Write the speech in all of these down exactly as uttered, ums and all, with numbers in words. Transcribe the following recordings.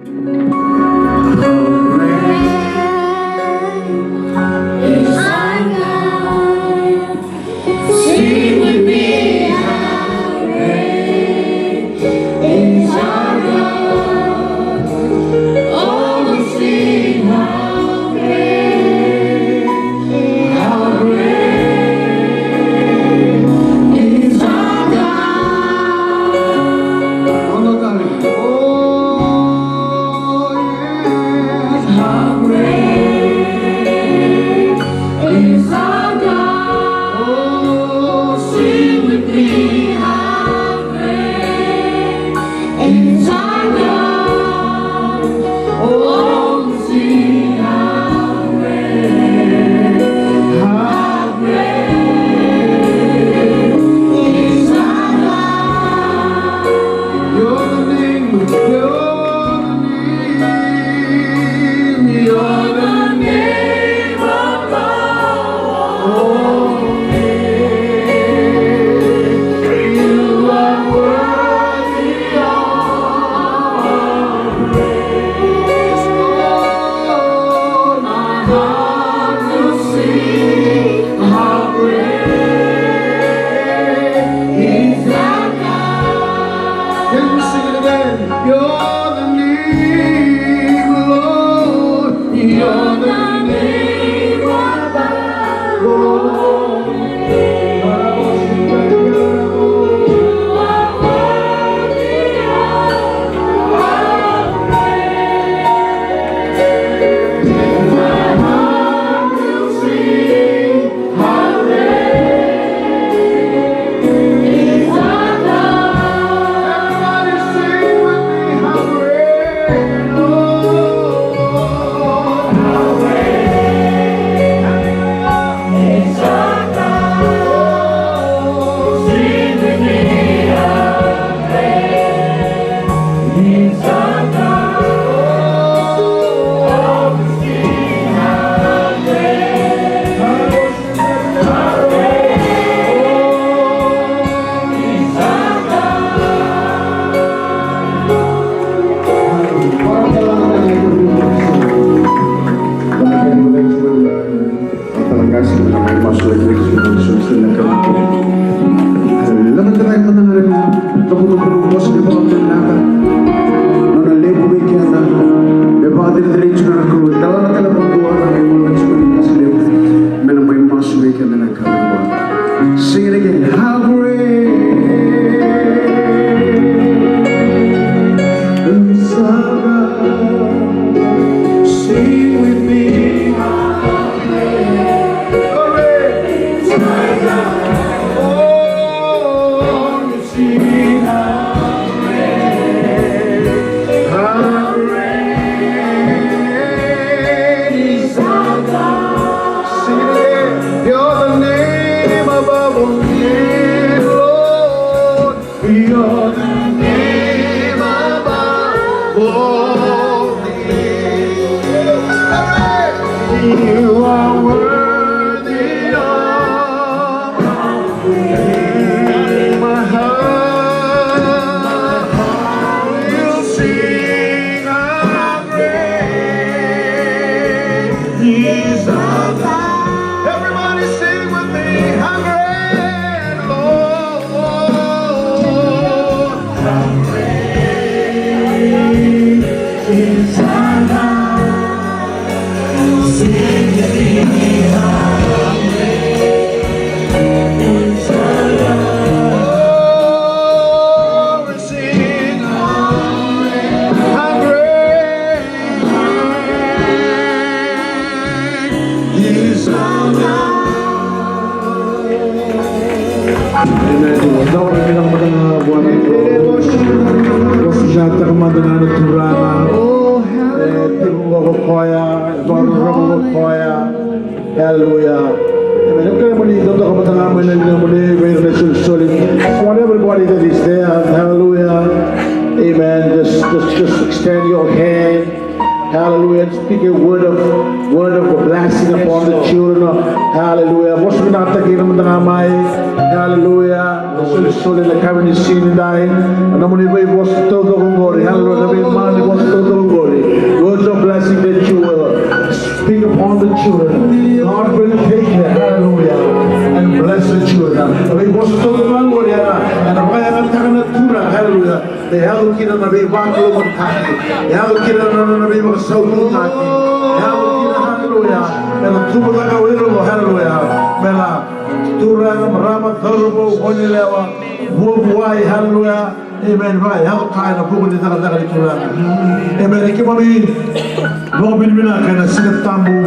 How great is our God. Sing with me, how great is our God. Oh, sing how great, how great is our God. One more time. Oh, yes. How great is our God. Oh, sing with me, how great is our God. Oh, sing how great, how great is our God. You're the name, you're the name, you're the name above all names. You are worthy of all praise. Lord, my heart will sing, how great is thy God. Can you sing it again? You're the name, Lord. You're the name above all names. You are worthy of all praise. My heart will sing, how great is our God. Everybody sing with me, how great, Lord. How great is our God. Sing with me, how great is our God. Nona levu vei keda. Me vakacecere tiko na Kalou, e dua na ka levu. Me na mai masu vei keda na Kalou. Sing it again. How great is our God. Sing with me. How great is our God. Oh, sing how great, how great is our God. Sing it again. You're the name above all names, Lord. You're the name above all names. You are worthy of my heart will sing how great is our God. Everybody sing with me, how great, Lord. How great is our God. Amen. Dou vinaka mada ga vua na Kalou. Vosota mada ga na Turaga. E tiko qo ko koya, e vakarorogo ko koya. Hallelujah. Amen. Au kerea mo ni dodoka mada ga mai na ligamuni vei ira na isolisoli. I want everybody that is there. Hallelujah. Amen. Just, just, just extend your hand. Hallelujah. And speak a word of, word of a blessing upon the children. Hallelujah. Vosa vinakataki ira mada ga mai. Hallelujah. Na solisoli ena yakavi ni siga nidai. Na nomuni veivosa taucoko qori. Hallelujah. Na veimalivosa taucoko qori. Words of blessing that you will speak upon the children. God will take care. Hallelujah. And bless the children. Na veivosa taucoko qori. Ena vakayagataka na Turaga. Hallelujah. E yaco kina na veivakalougatataki, e yaco kina na nona veivakasaututaki, e yaco kina, haleluya, me na tubu caka o ira, haleluya, me na turaga, marama, cauravou, gone yalewa, vuavuai, haleluya. Emeni. Vakayaco ka ena vuku ni cakacaka ni Turaga. Emeni. Keimami vakavinavinaka ena Siga Tabu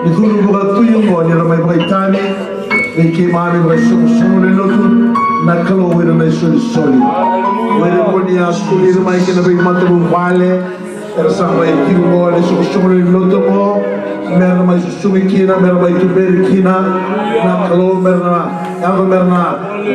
ni cudru vakatui oqo ni ra mai vakaitavi vei keimami vakaisoqosoqo lewe ni lotu. Na Kalou, o ira na isolisoli, o ira ko ni a soli ira mai ki na veimatavuvale era sa mai tiko qo ena isoqosoqo lewe ni lotu oqo, me ra mai susugi kina, me ra mai tuberi kina. Na Kalou, me ra na yaco me ra na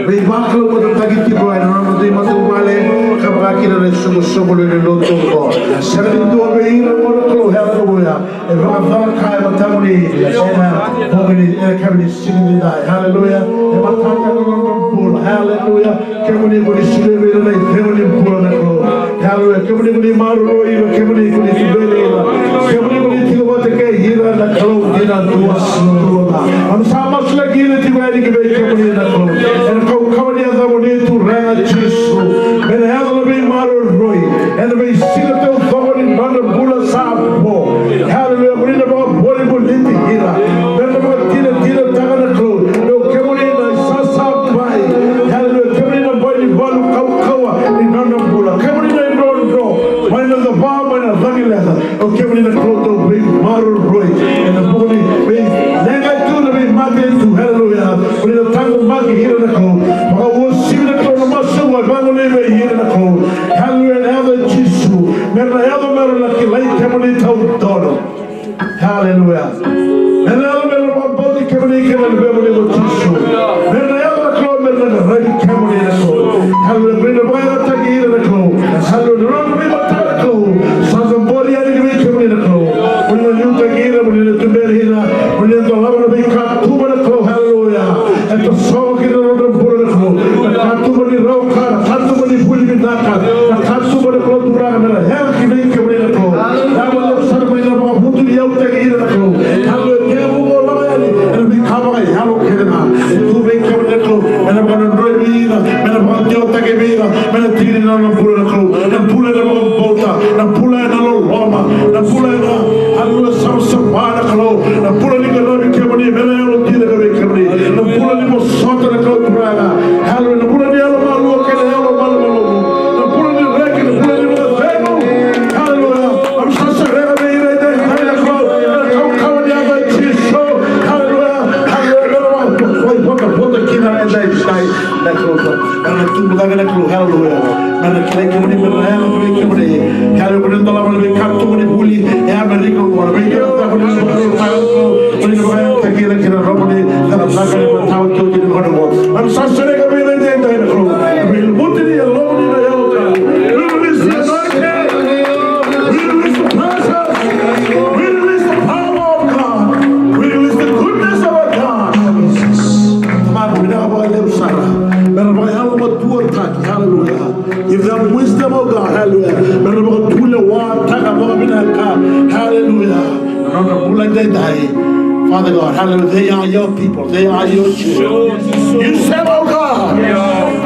veivakalougatataki tiko ena nodra veimatavuvale, ka vaka kina na isoqosoqo lewe ni lotu oqo. Sega ni dua vei ira oqo, na Kalou, haleluya, e vakacala ka e matamuni ena bogi ni, ena yakavi ni siga nidai. Haleluya. E matata na nodra bula. Haleluya. Kemuni ko ni solia vei ira na icegu ni bula, na Kalou. Haleluya. Kemuni ko ni maroroi ira, kemuni ko ni tuberi ira. Kemuni ko ni tiko vata kei ira, na Kalou, dina duadua ga. Keimami sa masulaki ira tiko yani ki vei kemuni, na Kalou, ena kaukauwa ni yacamuni, Turaga Jisu. Me na yaco na veimaroroi ena veisiga taucoko ni nodra bula sa vo. Haleluya. Mo ni na vakavolivoliti ira, me ra na vakadinadinataka, na Kalou, ni o kemuni na isasabai. Haleluya. Kemuni na bai ni valu kaukauwa ni nona bula. Kemuni na idrodro mai na cava, mai na cagi leca. O kemuni, na Kalou, dau veimaroroi ena vuku ni veileqa tu, na veimate tu. Haleluya. Mo ni na taqomaki ira, na Kalou. Vakauasivi, na Kalou, na masu oqo e vagolei vei ira, na Kalou. Haleluya. Ena yaca i Jisu, me ra na yaco me ra na kilai kemuni taudonu. Haleluya. Me ra na yaco me ra na vakabauti kemuni kei na luvemuni ko Jisu. Me ra na yaco, na Kalou, me ra na qaravi kemuni, na Kalou. Haleluya. Mo ni na vakayagataki ira, na Kalou. Haleluya. Na nodra veimataka, na Kalou, sa cabori yani ki vei kemuni, na Kalou. Mo ni na liutaki ira, mo ni na tuberi ira, mo ni na dolava na veikatuba, na Kalou. Haleluya. E toso kina na nodra bula, na Kalou, na katuba ni rawa ka, na katuba ni vuli vinaka, na katuba, na Kalou Turaga, me ra yaga ki vei kemuni, na Kalou. Yawa levu sara mai na vakavutuniyau taki ira, na Kalou. Haleluya. Kemuni mo lako yani ena veika vakayalo kece ga e tu vei kemuni, na Kalou, me na vakadrodroi vei ira, me na vakadewataki vei ira, me na tiki ni nona bula, na Kalou. Na bula ena vakabauta, na bula ena loloma, na bula ena, haleluya, savasava, na Kalou. Na bula ni qaravi kemuni, me na yalodina ka vei kemuni. Na bula ni vosota, na Kalou Turaga. Haleluya, na bula ni yalomalua kei na yalomalumalumu. Na bula ni reki, na bula ni vakacegu. Haleluya. Keimami sa sereka vei ira edaidai, na Kalou, ena kaukauwa ni yaca i Jisu. Haleluya. Haleluya. Me ra vakaivotavota kina edaidai, na Kalou. Me ra na tubu cake, na Kalou. Haleluya. Me ra na kilai kemuni, me ra na yaga vei kemuni. Haleluya. Mo ni na dolava na veikatuba ni vuli e Amerika oqo, na veikatuba ni vuli. Mo ni na vakayagataki ira ki na nomuni cakacaka ena mataka ni gauna oqo. Keimami sa sereka vei ira edaidai, na Kalou, na veilumuti ni Yalomuni na Yalo Tabu. We release the anointing. We release the presence. We release the power of God. We release the goodness of our God. Tamaqu, vinaka vakalevu sara. Me ra vakayalomatuataki. Haleluya. Give them wisdom, oh God. Haleluya. Me ra vakatulewataka vakavinaka. Haleluya. Na nodra bula edaidai. Father God, haleluya. They are your people. They are your children. You said, oh God,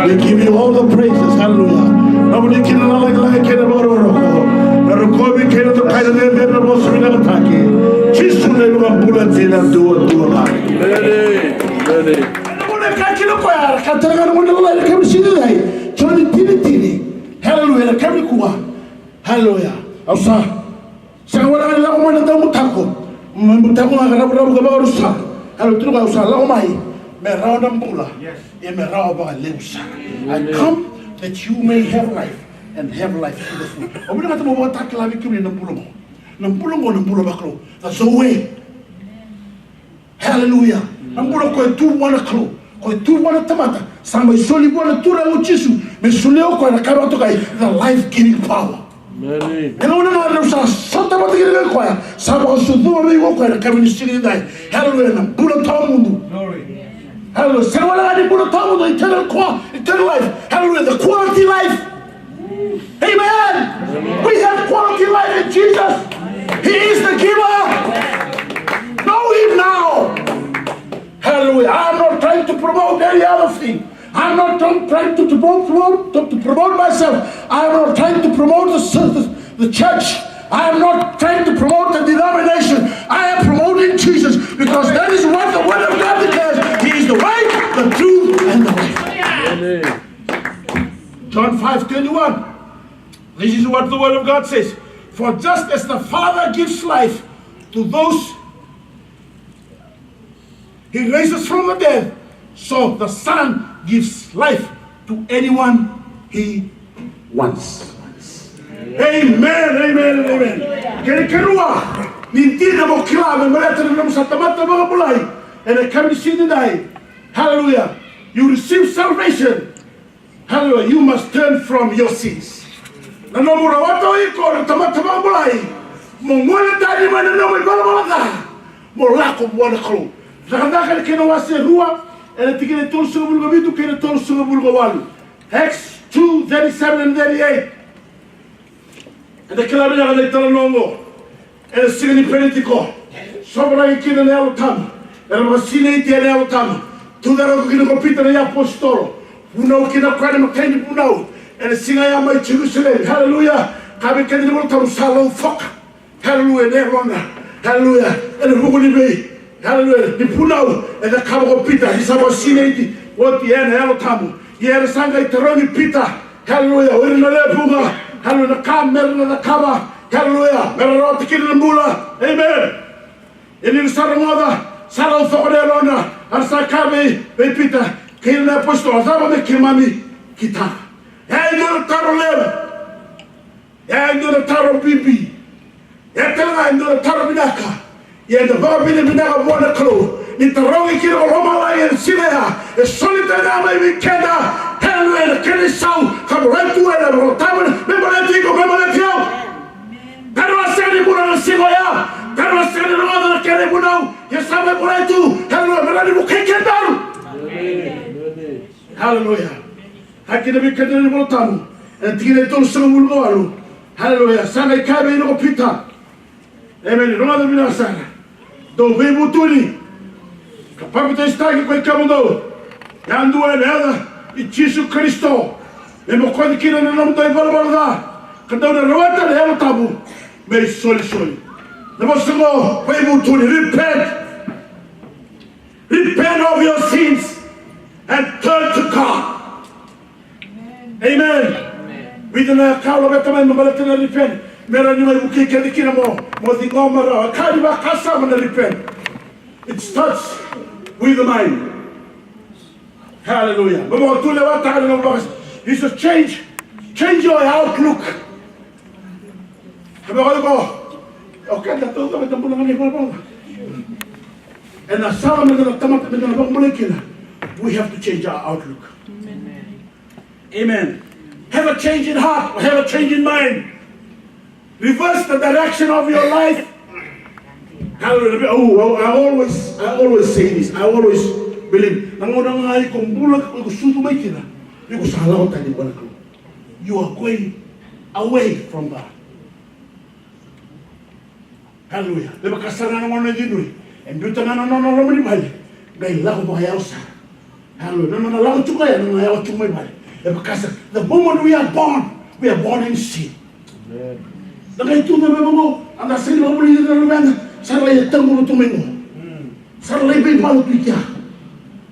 we give you all the praises. Haleluya. Nomuni kina na lagilagi kei na vakarokoroko. Na rokovi kei na dokai, na cecere, na vosa vinakataki. Jisu na iVakabula dina duadua ga. Amen. Amen. Na gauna e kaya kina o koya, ka tara ga na gauna lailai, na kemuni siga edaidai. Joni tini tini. Haleluya, na kemuni kua. Haleluya. Au sa sega walega ni lako mai na daubutako. Me butako ga ka ravuravu ka vakarusa. Haleluya, tukuna, au sa lako mai me rawa na bula. Ia me rawa vakalevu sara. I come that you may have life and have life to the full. Au vinakata meu vakatakila vei kemuni na bula oqo. Na bula oqo na bula vakalou. That's the way. Haleluya. Na bula ko e tu vua na Kalou, ko e tu vua na tamata, sa mai soli vua na Turaga o Jisu me solia o koya na ka vakatokai, the life giving power. Amen. Ena gauna ga rau sa sota vata kina vei koya, sa vakasucuma vei iko o koya ena yakavi ni siga nidai. Hallelujah, na bula tawamudu. Hallelujah. Sega wale ga ni bula tawamudu, eternal qua-, eternal life. Hallelujah, the quality life. Amen. We have quality life in Jesus. He is the giver. Know him now. Hallelujah. I'm not trying to promote any other thing. I'm not trying to, to promote, to, to promote myself. I'm not trying to promote the, the, the church. I'm not trying to promote the denomination. I am promoting Jesus because that is what the Word of God declares. He is the way, the truth, and the life. Amen. John five twenty-one. This is what the Word of God says. For just as the Father gives life to those he raises from the dead, so the Son gives life to anyone he wants. Amen, amen, and amen. Kena ikarua, ni dina mo kila me baleta na nomu sa tamata vakabulai ena yakavi ni siga nidai. Hallelujah. You receive salvation. Hallelujah. You must turn from your sins. Na nomu rawata o iko na tamata vakabulai, mo gole tani mai na nomu ivalavala ca, mo lako vua na Kalou. Cakacaka na kena wase e rua, ena tikina e tolusagavulu ka vitu kei na tolusagavulu ka walu. Acts two thirty-seven and thirty-eight. Eda kila vinaka na italanoa oqo. Ena siga ni Penitiko, sovaraki kina na Yalo Tabu. Era vakasinaiti ena Yalo Tabu. Tucake kina ko Pita na iapositolo. Vunau kina o koya na imatai ni vunau ena siga ya mai Jerusalemi. Haleluya. Kaya vei keda na iVola Tabu, sa laucoka, haleluya, na yalona. Haleluya. Ena vuku ni vei Haleluya. Ni vunau e cakava ko Pita, ni sa vakasinaiti oti ena Yalo Tabu. Ia era sa qai tarogi Pita. Haleluya. O ira na lewe vuqa. Haleluya. Na ka mera na cakava. Haleluya. Mera rawata kina na bula. Amen. Ia ni ra sa rogoca, sa laucoka na yalona, a ra sa kaya vei, vei Pita kei ira na iapositolo, a cava me keimami kitaka? E dua na taro levu. E dua na taro bibi. E tale ga e dua na taro vinaka. Ia eda vakavinavinaka vua na Kalou ni tarogi kina ko lomalagi ena siga ya. E soli tale ga mai vei keda, haleluya, na kena isau ka volai tu ena iVola Tabu me baleti iko, me baleti au. Taro a sega ni vunau na siga oya. Taro a sega ni rogoca na kena ivunau. Ia sa mai volai tu, haleluya, me rawa ni vukei kedaru. Haleluya. A kaya vei keda na iVola Tabu ena tikina e tolusagavulu ka walu. Haleluya. Sa qai kaya vei ira ko Pita. Emeni. Rogoca vinaka sara. Dou veivutuni ka papitaisotaki koi kemudou yadua ena yaca i Jisu Karisito, me bokoci kina na nomudou ivalavala ca, ka dou na rawata na Yalo Tabu me isolisoli. Na vosa oqo, veivutuni, repent. Repent of your sins and turn to God. Amen. Vica na ka au laveta mai me baleta na repent, me rawa ni mai vukei keda kina mo, mo ciqoma rawa. Ka ni vakasama na repent. It starts with the mind. Hallelujah. Mo mo tu lewataka na nomu vakasama. He says change, change your outlook. Ka vaka oqo, o keda taucoko eda bula ga na ivalavala ca. Ena sala meda na tamata, meda na vakabulai kina, we have to change our outlook. Amen. Have a change in heart, have a change in mind. Reverse the direction of your life. Hallelujah. Oh, I, I always, I always say this. I always believe. Na gauna ga iko bula, iko sucu mai kina, iko sa lako tani vua na Kalou. You are going away from God. Hallelujah. Me vaka sara ga na gone ni dui. E biuta ga na nona loma ni vale. Qai lako vakayalo sara. Hallelujah. Na nona lako tu ga ya, na nona yawa tu mai vale. E vaka sara. The moment we are born, we are born in sin. Amen. Na qai tu na vevego, a da sega ni vakavuli ira na luveda, sa ra lai taqu tu mai qo. Sa ra lai veivalu tu i kea.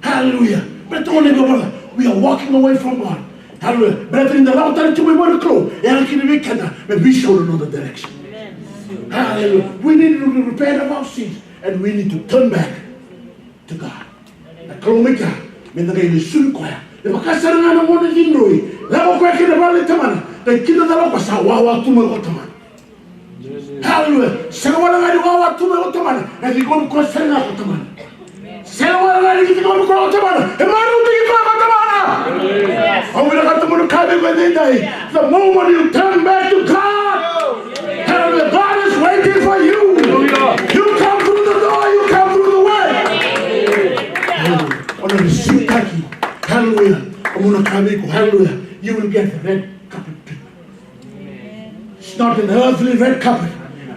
Hallelujah. Baleta na ivalavala ca, we are walking away from God. Hallelujah. Baleta ni da lako tani tu mai vua na Kalou, e yaga kina vei keda me veisau na noda direction. Hallelujah. We need to repent of our sins and we need to turn back to God. Na Kalou mai kea, meda qai lesui koya. E vaka sara ga na gone cidroi, lako koya ki na vale i tamana, qai kidacala o koya sa wawa tu mai ko tamana. Hallelujah. Sega wale ga ni wawa tu mai ko tamana, e ciqomi koya sara ga ko tamana. Sega wale ga ni ciqomi koya ko tamana, e maroroi koya ko tamana. Au vinakata meu kaya vei iko edaidai, the moment you turn back to God, Hallelujah. You will get the red carpet treatment. It's not an earthly red carpet.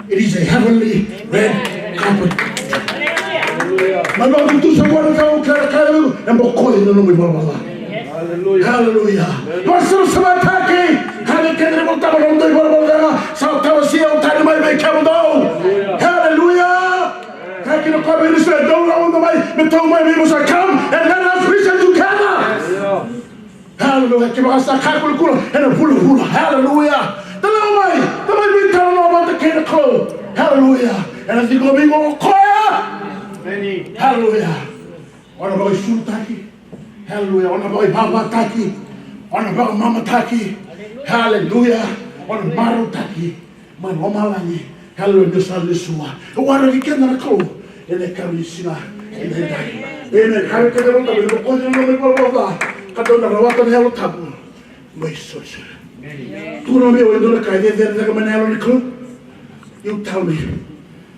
It is a heavenly red carpet. Mai vakatutusa vua na Kalou, kaya na Kalou, e bokoci na nomu ivalavala ca. Hallelujah. Vakasavasavataki. Kaya na kena iVolatabu, na noda ivalavala ca sa tawasei au tani mai vei kemudou. Hallelujah. Kaya kina o koya vei iratou, dou rauta mai me tou mai vei vosa. Come and let us reason together. Hallelujah. Kevaka sa kakua ni kula ena vulavula. Hallelujah. Da lako mai, da mai veitalanoa vata kei na Kalou. Hallelujah. Ena ciqomi iko o koya. Hallelujah. O na vakaisulutaki. Hallelujah. O na vakaivavatataki. O na vakamamataki. Hallelujah. O na marautaki mai lomalagi. Hallelujah. Ni sa lesu vua. E waraki keda na Kalou ena yakavi ni siga edaidai. Amen. Kaya keda na Kalou, ena bokoci na nomu ivalavala ca, ka dou na rawata na Yalo Tabu. Mai solisoli. Tukuna mai o dou na ka e cecere cake mai na Yalo ni Kalou. You tell me.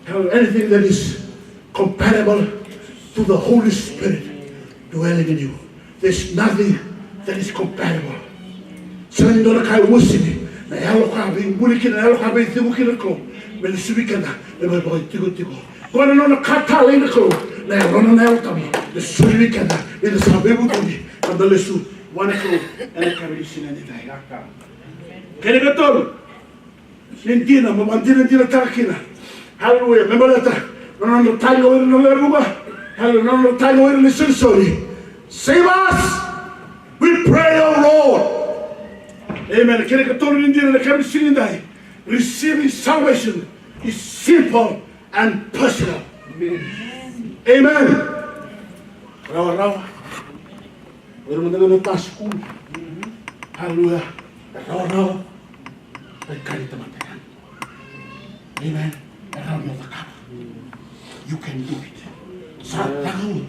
Hallelujah. Anything that is compatible to the Holy Spirit dwelling in you. There's nothing that is compatible. Sega ni dua na ka e uasini na yalo ka veibuli kina, na yalo ka veicegu kina na Kalou, me lesu vei keda me mai vakaitikotiko. Koya na nona ka talei na Kalou, na yalona na Yalo Tabu, me soli vei keda ni da sa veivutuni ka da lesu vua na Kalou ena yakavi ni siga edaidai. Kena ikatolu ni dina mo vakadinadinataka kina. Hallelujah. Me baleta na nodra tagi o ira na lewe vuqa. Hallelujah. Na nodra tagi o ira na isolisoli. Save us, we pray, O Lord. Amen. Kena ikatolu ni dina ena yakavi ni siga edaidai. Receiving salvation is simple and personal. Amen. Rawarawa. O ira mada ga na ta sukulu. Hallelujah. Rawarawa. Qai kari tamata yani. Amen. E rawa ni o cakava. You can do it. Sa caka oti.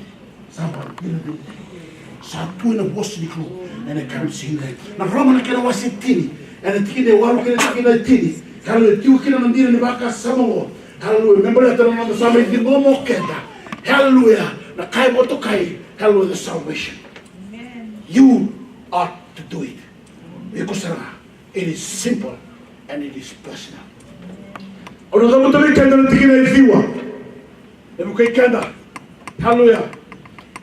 Sa vakavinavinaka. Sa tu ena vosa ni Kalou ena yakavi ni siga edaidai. Na Roma na kena wase tini, ena tikina e walu kei na tikina e tini. Hallelujah. Tiko kina na dina ni vakasama oqo. Hallelujah. Me baleta na noda sa mai ciqoma o keda. Hallelujah. Na ka e vakatokai. Hallelujah. The salvation. You are to do it. Iko sara ga. It is simple and it is personal. Au na cavuta vei keda na tikina e ciwa. E vukei keda. Hallelujah.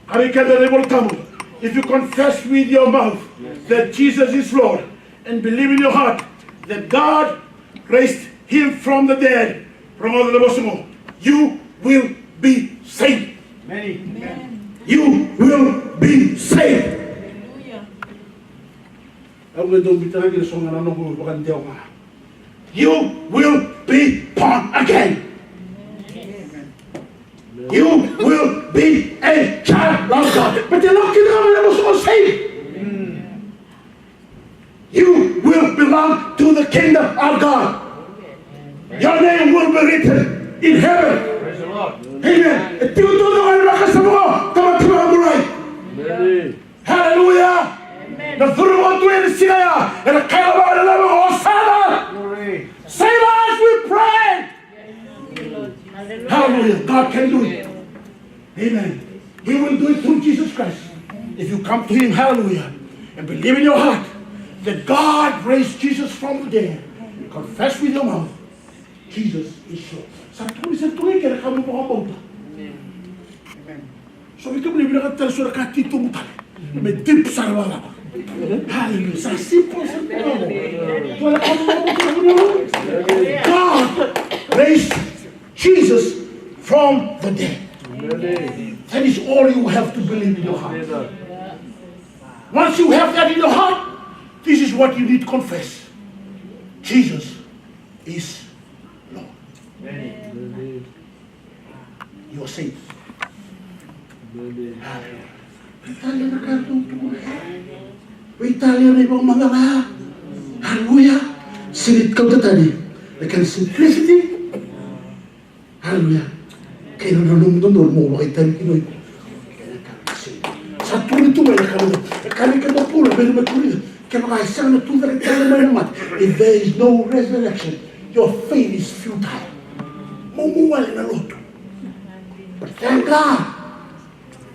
A vei keda na iVolatabu. If you confess with your mouth that Jesus is Lord and believe in your heart that God raised him from the dead, rogoca na vosa oqo, you will be saved. Amen. You will be saved. Au qai dau biuta ga kina so ga na noqu vakadewa ga. You will be born again. You will be a child of God. But they're not giving up on the soul saved. You will belong to the kingdom of God. Your name will be written in heaven. Praise the Lord. Amen. E tiko tu na wai vakasama, tamata vakabulai. Amen. Hallelujah. Amen. Na curu vou tu ena siga ya, ena kaila vaka na lama, Hosanna. Glory. Save us, we pray. Hallelujah. God can do it. Amen. He will do it through Jesus Christ. If you come to him, hallelujah, and believe in your heart that God raised Jesus from the dead, confess with your mouth, Jesus is Lord. Sa tukuni, sa tukuni kei na ka mo vakabauta. Amen. So vei kemuni vinakata tale so na ka titobu tale. Me deep sara vakacava. Hallelujah. Sa simple, simple. Tua na ka mo vakabauta. God raised Jesus from the dead. That is all you have to believe in your heart. Once you have that in your heart, this is what you need to confess. Jesus is Lord. You are saved. Hallelujah. Veitalia na ka tu tu. Veitalia na ivakamacala. Hallelujah. Sega ni kauta tani. Na kena simplicity. Hallelujah. Kei na nomu dodonu mo vakaitavi kina o iko. Sa tukuni tu mai na ka, na ka ni keda pula, vei na mai tukuni. Kevaka e sega na tucake tale mai na mate, if there is no resurrection, your faith is futile. Mumu wale na lotu. But thank God.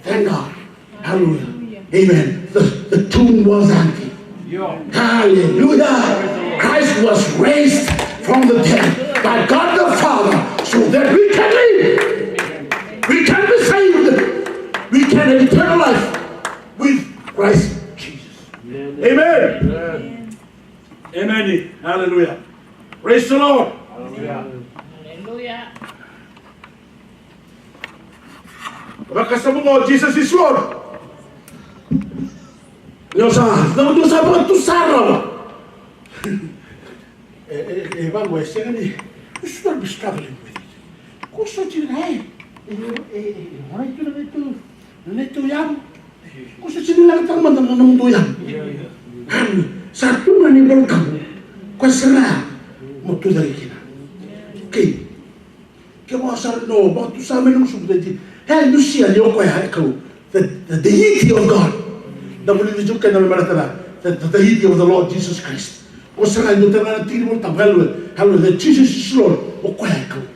Thank God. Hallelujah. Amen. The, the tomb was empty. Hallelujah. Christ was raised from the dead by God the Father so that we can live. We can be saved. We can have eternal life with Christ Jesus. Amen. Amen. Hallelujah. Praise the Lord. Hallelujah. Vakasama qo, Jesus is Lord. Ni o sa, na, ni o sa vakatusa rawa. E, e, e, vaqo e sega ni, you should not be struggling with it. Ko soti ga, e, e, e, e, orai tu na neitou, na neitou yavu. Ko soti ni lako tale mada na nomudou yavu. Sa tu ga na iVolatabu. Ko sega mo tu cake kina. Okay. Kevaka sa na vakatusa mai na gusumu, the de-, e dusia ni o koya e Kalou. The, the deity of God. Da vulica tiko kina me baleta na, the, the deity of the Lord Jesus Christ. Ko sa na dua tale ga na tiki ni Volatabu, hallelujah, hallelujah, that Jesus is Lord, o koya e Kalou.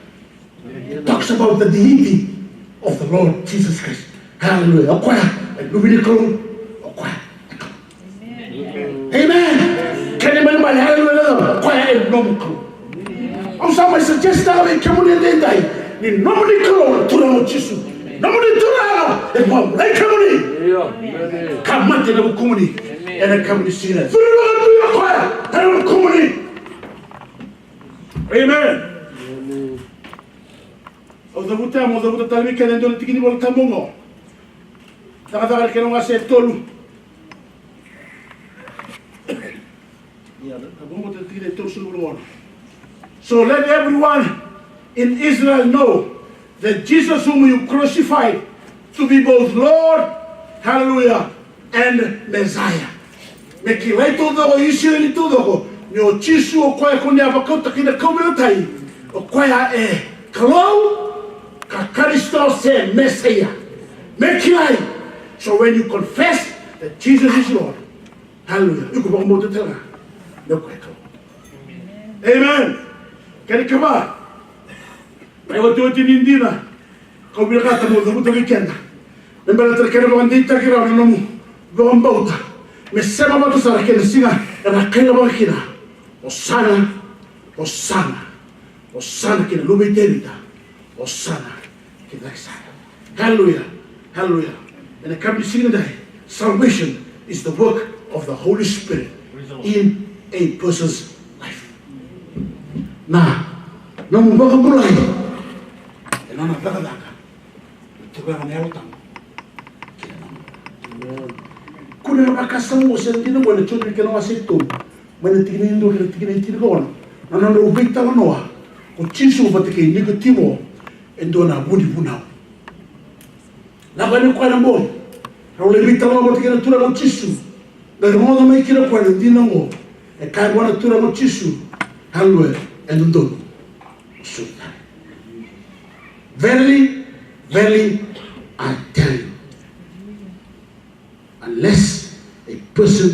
It talks about the deity of the Lord Jesus Christ. Hallelujah. O koya e Luve ni Kalou, o koya e Kalou. Amen. Kena ibalebale, hallelujah, o koya e nomu Kalou. Au sa mai suggest-taka vei kemuni edaidai ni nomuni Kalou na Turaga o Jisu. Nomuni Turaga e vakavolai kemuni. Ka mate ena vukumuni ena yakavi ni siga. Curu vakaduya o koya ena vukumuni. Amen. Au cavuta, au cavuta tale vei keda e dua na tiki ni Volatabu oqo. Cakacaka na kena wase e tolu. Ia, na Vola Tabu tolu, sulu vula ono. So let everyone in Israel know that Jesus whom you crucified to be both Lord, hallelujah, and Messiah. Me kilai taucoko o Isireli taucoko ni o Jisu o koya ko ni a vakauta ki na kauveilatai, o koya e Kalou ka Karisito se Mesaia. Me kilai. So when you confess that Jesus is Lord, hallelujah, iko vakabauta tale ga ni o koya e Kalou. Amen. Kena ikava, na iotioti ni dina, kau vinakata meu cavuta vei keda me baleta na kena vakadeitaki rawa na nomu vakabauta, me sema vata sara kei na siga era kaila vaka kina: Osana, Osana, Osana ki na Luve i Tevita. Osana ki cake sara. Hallelujah. Hallelujah. Ena yakavi ni siga nidai, salvation is the work of the Holy Spirit in a person's life. Na nomu vakabulai e nona cakacaka na Turaga na Yalo Tabu. Kune na vakasama oqo, se dina oqo, ena Joni na kena wase tolu, mai na tikina e dua kei na tikina e tinikaono. Na nodrau veitalanoa ko Jisu vata kei Nikotimo e dua na vu ni vunau. Lako yani o koya na bogi, rau lai veitalanoa vata kei na Turaga o Jisu. Qai rogoca mai kina o koya na dina oqo. E kaya vua na Turaga o Jisu, hallelujah, e dodonu mo sota. Verily, verily, I tell you, unless a person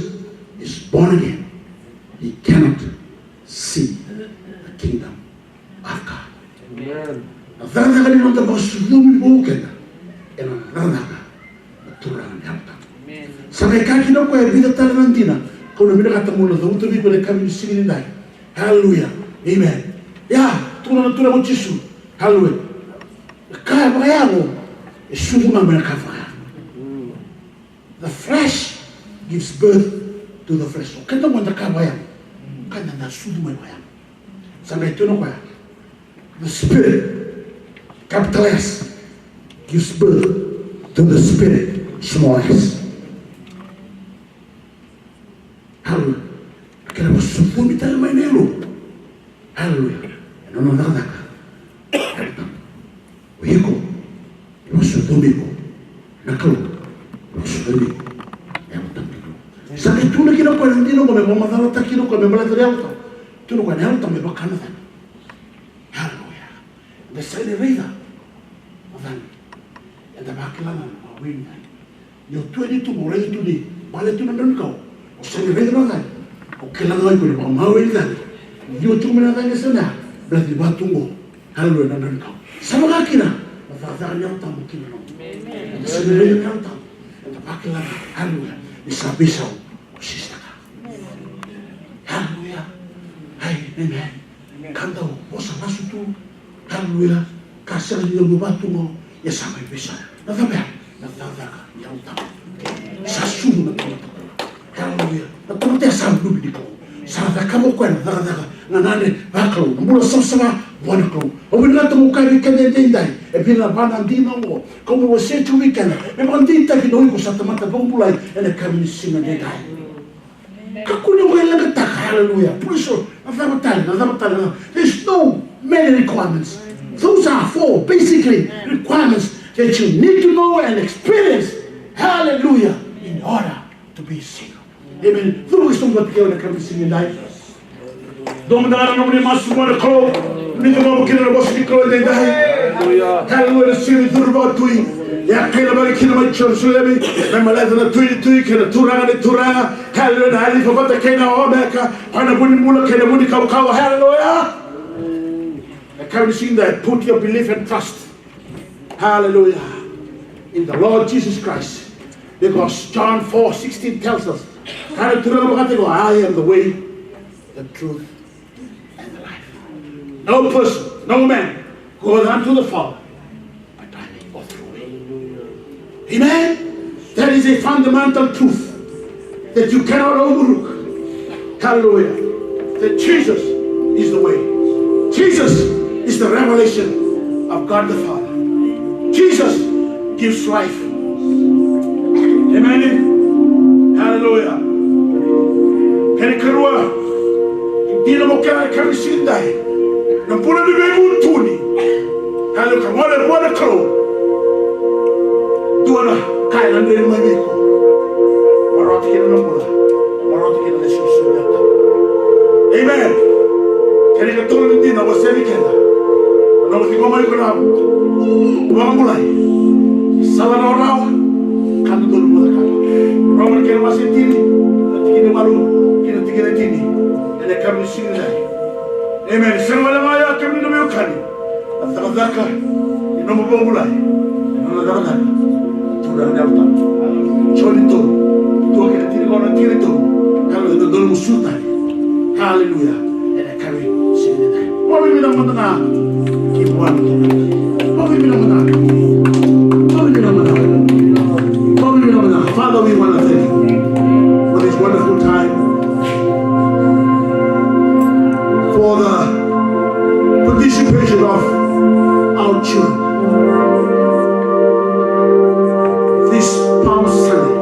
is born again, he cannot see the kingdom of God. Amen. Na cakacaka ni noda vakasucumi vou keda ena cakacaka na Turaga na Yalo Tabu. Amen. Sa qai kaya kina o koya e vica tale na dina, kau na vinakata meu na cavuta vei iko ena yakavi ni siga nidai. Hallelujah. Amen. Ia, tukuna na Turaga o Jisu. Hallelujah. Na ka vakayago e sucu ga mai na ka vakayago. The flesh gives birth to the flesh. O keda qo eda ka vakayago, ka eda sucu mai vakayago. Sa qai tukuna o koya, the spirit, capital S, gives birth to the spirit, small s. Hallelujah. Kena vakasucumi tale mai na yalo. Hallelujah. Ena nona cakacaka. O iko, e vakasucumi iko na Kalou, e vakasucumi iko na Yalo Tabu ni Kalou. Sa qai tukuna kina o koya na dina oqo me vakamacalataki kina o koya me baleta na Yalo Tabu. Tukuna o koya na Yalo Tabu me vaka na cagi. Hallelujah. Eda sega ni raica na cagi. Eda vakila ga na mawe ni cagi. Ni o tu yani tu, mo raica tu ni bale tu na drau ni kau, o sega ni raica na cagi. O kila ga o iko ni vakamawe ni cagi. Ni o tu mai na cagi e sega ni ya, baleta ni vaka tu qo. Hallelujah, na drau ni kau. Sa vaka kina na cakacaka ni Yalo Tabu kina nomu. Eda sega ni raica na Yalo Tabu. Vakila, haleluya, ni sa veisau ko sister ka. Haleluya. Ai, amen. Ka dau vosa lasu tu. Haleluya. Ka sega ni dau vatu qo, ia sa mai veisau. Na cava ya? Na cakacaka ni Yalo Tabu. Sa sucu na tamata. Haleluya. Na tamata ya sa luve ni Kalou. Sa cakava o koya na cakacaka na nodra vakalou, na bula savasava vua na Kalou. Au vinakata meu kaya vei keda edaidai, e vinaka na dina oqo kau mai wasea tiko vei keda, me vakadeitaki na o iko sa tamata vakabulai ena yakavi ni siga edaidai. Kakua ni o qai leqataka, haleluya. Praise the Lord. Na cava tale, na cava tale, na cava. There's no many requirements. Those are four basically requirements that you need to know and experience. Hallelujah. In order to be single. Amen. Curu ki sobu vata kei au ena yakavi ni siga edaidai. Dua mada ga na nomuni masu vua na Kalou. Ni cakava kina na vosa ni Kalou edaidai. Haleluya. Na siga ni curu vakatui. E a kaila vaka kina mai Jerusalemi. Me baleta na Tui ni tui kei na Turaga ni turaga. Haleluya. Na Alifa vata kei na Omeka. Koya na vu ni bula kei na vu ni kaukauwa. Haleluya. Na yakavi ni siga edaidai, put your belief and trust. Hallelujah. In the Lord Jesus Christ. Because John four sixteen tells us, kaya na Turaga vakataki koya, "I am the way, the truth, and the life. No person, no man goes unto the Father but by me or through me." Amen. That is a fundamental truth that you cannot overlook. Hallelujah. That Jesus is the way. Jesus is the revelation of God the Father. Jesus gives life. Amen. Hallelujah. Kena ikarua, dina mo kila ena yakavi ni siga edaidai. Na bula ni veivutuni. Haleluya. Ka gole vua na Kalou. Dua na ka ena dredre mai vei iko. Mo rawata kina na bula. Mo rawata kina na isolisoli ni Yalo Tabu. Amen. Kena ikatolu ni dina au wasea vei keda. Na nomu ciqoma iko na vakabulai. Sala rawarawa. Ka dodonu mo cakava. Roma na kena wase tini, na tikina e walu kei na tikina e tini. Ena yakavi ni siga edaidai. Amen. Sega wale ga ya, kemuni na veiwekani. Na cakacaka ni nomu vakabulai, na nona cakacaka na Turaga na Yalo Tabu. Joni tolu, dua kei na tini, kau na tini tolu. Haleluya. Dodonu mo sucu tale. Haleluya. Ena yakavi ni siga edaidai. Mo veivinaka mada ga ki vua na Turaga. Mo veivinaka mada ga. Mo veivinaka mada ga. Mo veivinaka mada ga. Father, we want to thank you for this wonderful time, for the participation of our children this past Sunday.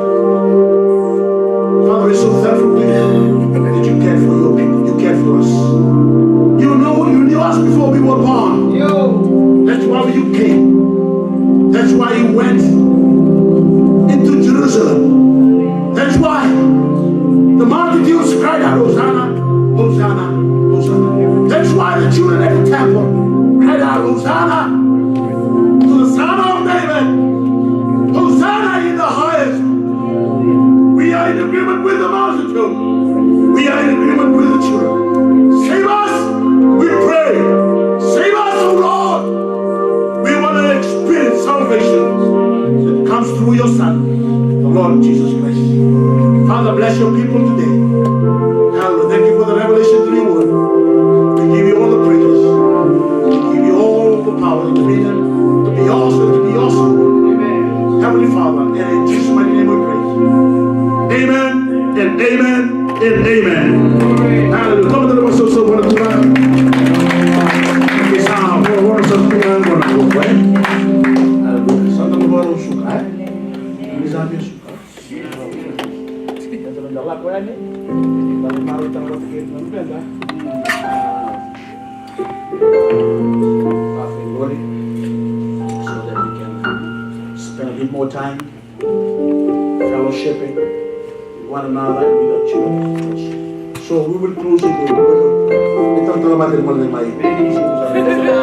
Father, we're so thankful to you that you cared for your people, you cared for us. You know, you knew us before we were born. That's why you came. That's why you went into Jerusalem. That's why the multitudes cried out, "Hosanna, Hosanna, Hosanna." That's why the children at the temple cried out, "Hosanna to the Son of David. Hosanna in the highest." We are in agreement with the multitude. We are in agreement with the children. Save us, we pray. Save us, O Lord. We want to experience salvation that comes through your Son, the Lord Jesus Christ. Father, bless your people today. Hallelujah. Thank you for the revelation through your word. We give you all the praise. We give you all the power and dominion to be yours and to be yours. Amen. Heavenly Father, and in Jesus' mighty name we pray. Amen and amen and amen. Hallelujah. Come on, the Lord, so, so, what a good. Okay, so, what, what is something I'm gonna go, right? Hallelujah. Something I'm gonna go, right? Ni sa via suka. Eda na lako yani. Eda na marau tale vata kei na luveda. Half a glory. So that we can spend a bit more time fellowshipping with one another and with our children. So we will close it with, e talatala mate ni Malele mai. Hallelujah.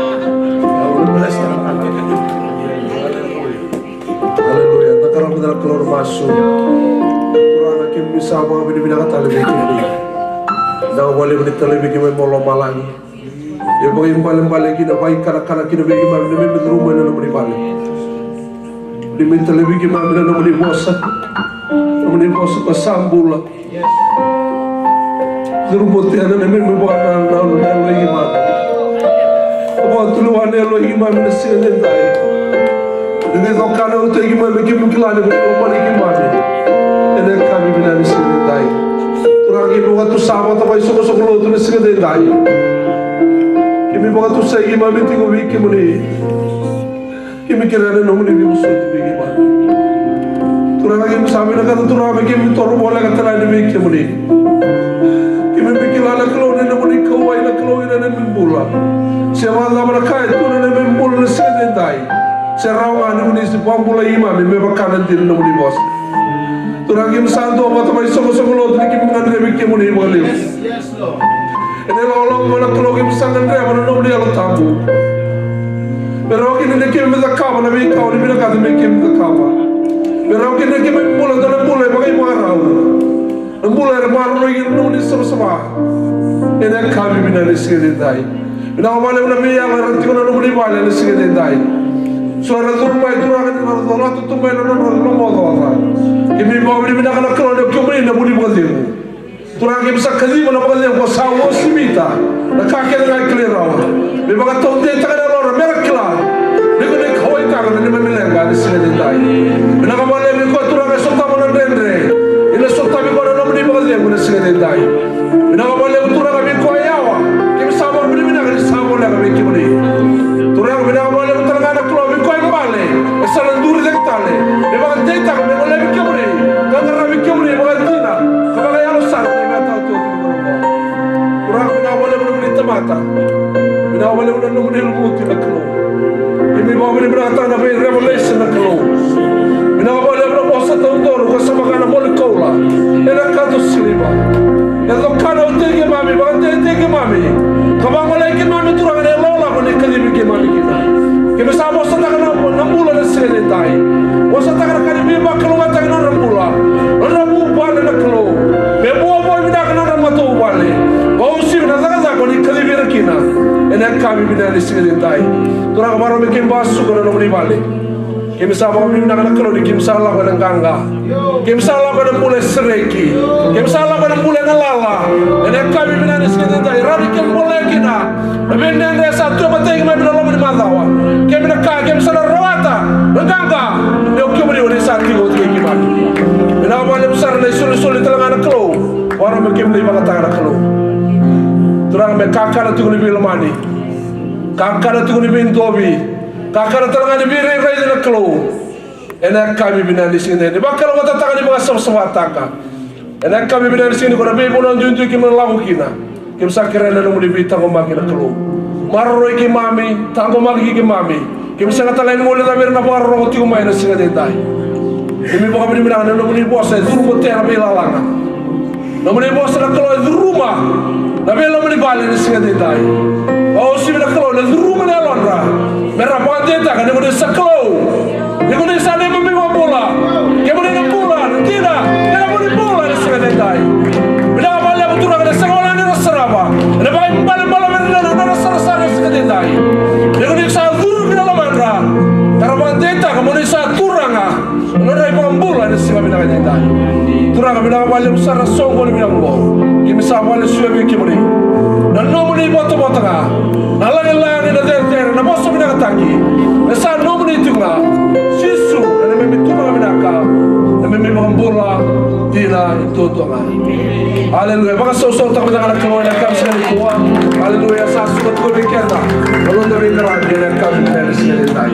Hallelujah. Na karau mada na Kalou na masu. Turaga, kemuni sa vakavinavinaka tale vei kemuni. Na vakalevu ni talevi keimami mai lomalagi. E vakaibalebale kina, vakaikanakana kina vei keimami na mai curuma ena nomuni vale. Ni mai tale vei keimami na nomuni vosa. Nomuni vosa ko sa bula. Curu botena na memi vakanananu na yaloi keimami. Ka vakatulewa na yaloi keimami na siga edaidai. Ni qai coka na yautaki keimami, keimami kila ni ko ni lomani keimami. Ena yakavi vinaka ni siga edaidai. Turaga, keimami vakatusa vata mai soqosoqo lotu na siga edaidai. Keimami vakatusai keimami tiko vei kemuni. Keimami kerea na nomuni veivosoti vei keimami. Turaga, keimami sa vinakata, Turaga, me keimami toro voleka tale yani vei kemuni. Keimami kila na Kalou ni nomuni kauwai na Kalou ena neimami bula. Se vakacava na ka e tu ena neimami bula na siga edaidai, se rawa ga ni ko ni se vakabulai keimami me vaka na dina ni nomuni vosa. Turaga, keimami sa duavata mai soqosoqo lotu ni keimami gadrevi kemuni vakalevu. Ena ilakolako na Kalou, keimami sa gadreva na nomuni Yalo Tabu. Me rawa kina ni keimami cakava na veika o ni vinakata me keimami cakava. Me rawa kina ni keimami bula dua na bula e vakaivakarau, na bula era maroroi kina na nomuni savasava. Ena yakavi vinaka ni siga edaidai, vinaka vakalevu na veiyalo era tiko ena nomuni vale ena siga edaidai. So era curu mai, Turaga, ni ra colata tu mai na nodra lomaocaoca. Keimami vakavinavinaka na Kalou ni o kemuni na vuni vakacegu. Turaga, keimami sa kaciva na vakacegu ka sa uasivita na ka kece ga e kilai rawa. Me vakataudeitaka na yalodra me ra kila ni ko ni kauwaitaka na neimami leqa ena siga edaidai. Vinaka vakalevu vei koya, Turaga, e sotava na dredre, ni na sotavi koya na nomuni vakacegu ena siga edaidai. Vinaka vakalevu, Turaga, vei koya e yawa. Keimami sa vakavinavinaka ni sa voleka vei kemuni. Turaga, vinaka vakalevu tale ga na Kalou vei koya e bale, e sa na duri cake tale. Me vakadeitaka me golevi kemuni ka qaravi kemuni vakadina ka vakayalo sara na ivakataotioti ni Kalou. Turaga, vinaka vakalevu na nomuni tamata. Vinaka vakalevu na nomuni lumuti na Kalou. Keimami vakavinavinakataka na vei revelation na Kalou. Vinaka vakalevu na vosa taudonu ka sa vaka na moli koula ena kato siliva. E coka na yautaki keimami, vakadeitaki keimami, ka vagolei keimami, Turaga, na ilakolako ni kacivi keimami kina. Keimami sa vosataka na, na bula ena siga edaidai. Vosataka na ka ni veivakalougatataki na nodra bula, nodra vuvale na Kalou. Me vuavuai vinaka na nodra matavuvale, vakauasivi na cakacaka o ni kacivi ira kina ena yakavi vinaka ni siga edaidai. Turaga, vakarau me keimami vakasuka na nomuni vale. Keimami sa vakavinavinaka na Kalou ni keimami sa lako ena qaqa. Keimami sa lako ena bula e sereki. Keimami sa lako ena bula e galala. Ena yakavi vinaka ni siga edaidai, rawa ni keimami bolea kina na veidredre sa tu e matai keimami ena loma ni macawa. Keimami na kaya, keimami sa na rawata na qaqa ni o kemuni o ni sa tiko oti kei keimami. Vinaka vakalevu sara na isolisoli tale ga na Kalou. Vakarau me keimami na ivakataka na Kalou. Turaga, me kakana tiko ni veilomani, kakana tiko ni veidovi, kakana tale ga ni veirairaici na Kalou. Ena yakavi vinaka ni siga edaidai, ni vakalougatataka, ni vakasavasavataka. Ena yakavi vinaka ni siga ni ko na veivanua duidui keimami na lako kina. Keimami sa kerea na nomuni veitaqomaki na Kalou. Maroroi keimami, taqomaki keimami. Keimami sega tale ni guilecavi ira na vakarorogo tiko mai ena siga edaidai. Keimami vakavinavinaka na nomuni vosa e curu botena veilalaga. Nomuni vosa na Kalou e curuma na veiloma ni vale ena siga edaidai. Vakauasivi na Kalou na curuma na yalodra me ra vakadeitaka ni ko ni sa Kalou, ni ko ni sa neimami iVakabula. Kemuni na bula, na dina kei na vu ni bula ena siga edaidai. Vinaka vakalevu Turaga, ena sega wale ni ra sarava, ena vakaibalebale vei ira na nodra sarasara ena siga edaidai. Ni ko ni sa curu ki na lomadra ka ra vakadeitaka mo ni sa Turaga. Nodra iVakabula ena siga vinaka edaidai. Turaga, vinaka vakalevu sara na soqoni vinaka oqo. Keimami sa vakalesuya vei kemuni na nomuni votavota ga, na lagilagi, na cecere, na vosa vinakataki, e sa nomuni tiko ga. Jisu, na neimami Turaga vinaka, na neimami iVakabula dina duadua ga. Aleluya. Vakasausautaka mada ga na Kalou ena yakavi siga nikua. Aleluya. Sa suka tiko vei keda na noda veiqaravi ena yakavi siga edaidai.